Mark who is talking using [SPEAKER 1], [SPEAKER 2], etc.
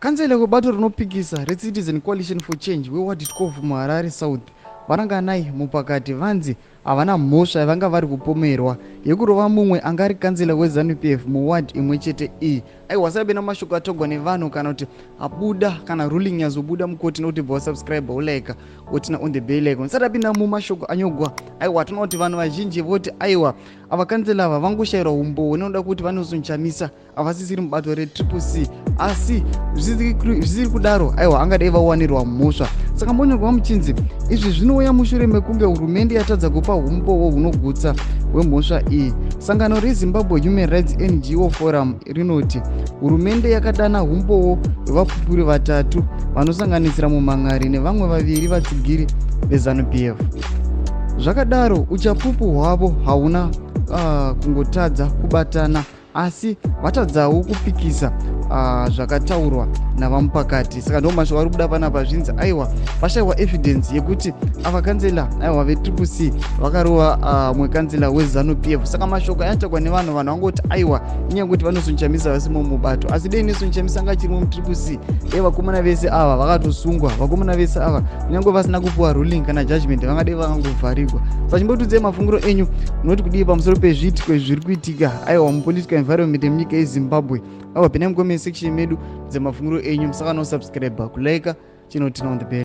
[SPEAKER 1] Kanzela webato rinopikisa reCitizen Coalition for Change weWard 12 muHarare South, VaRanganai Mupakati, vanzi havana mhosva yavanga vari kupomerwa yekurova mumwe anga ari kanzela weZanu-PF muward imwe chete iyi. Aiwa, saibe namashoko atogwa nevanhu kana kuti abuda kana ruling yazobuda mukoti, nokuti bva wasubscribe, wolike, woturn on the bell icon. Sati apinda mumashoko anyogwa, aiwa, tinoona kuti vanhu vazhinji voti aiwa, ava kanzela ava vangoshayirwa umbowo nenoda kuti vanozonchamisa havasisiri mubato reTriple C, asi zvisiri kudaro, aiwa, angadai vawanirwa mhosva. Saka monyorwa muchinzi izvi zvinouya mushure mekunge hurumende yatadza kupa umbowo hunogutsa hwemhosva iyi. Sangano reZimbabwe Human Rights NGO Forum rinoti hurumende yakadana umbowo hwevapupuri vatatu vanosanganisira mumhan'ari nevamwe vaviri vatsigiri veZanu PF. Zvakadaro, uchapupu hwavo hauna kungotadza kubatana, asi vatadzawo kupikisa zvakataurwa navaMupakati. Saka ndo mashoko ari kubuda panapa. Zvinzi aiwa, pashayiwa evidence yekuti ava kanzela, aiwa, veTriple C vakarova mumwe kanzela weZanu PF. Saka mashoko ayatagwa nevanhu, vanhu vangoti aiwa, inyaya yekuti vanosunchamisa vasimo mubato. Asi dei nesunchamisa anga achirimo muTriple C, dei vakomana vese ava vakatosungwa. Vakomana vese ava, kunyange vasina kupiwa ruling kana judgment, vangadei vakangovharirwa. Saka chimbotudzei mafungiro enyu, munoti kudii pamusoro pezviitiko izvi zviri kuitika, aiwa, mupolitical environment yemunyika yeZimbabwe? Aiwa, pinai mucomment section medu dzemafungiro enyu. Musaka nosubscribe, kulike, chinoturn on the bell.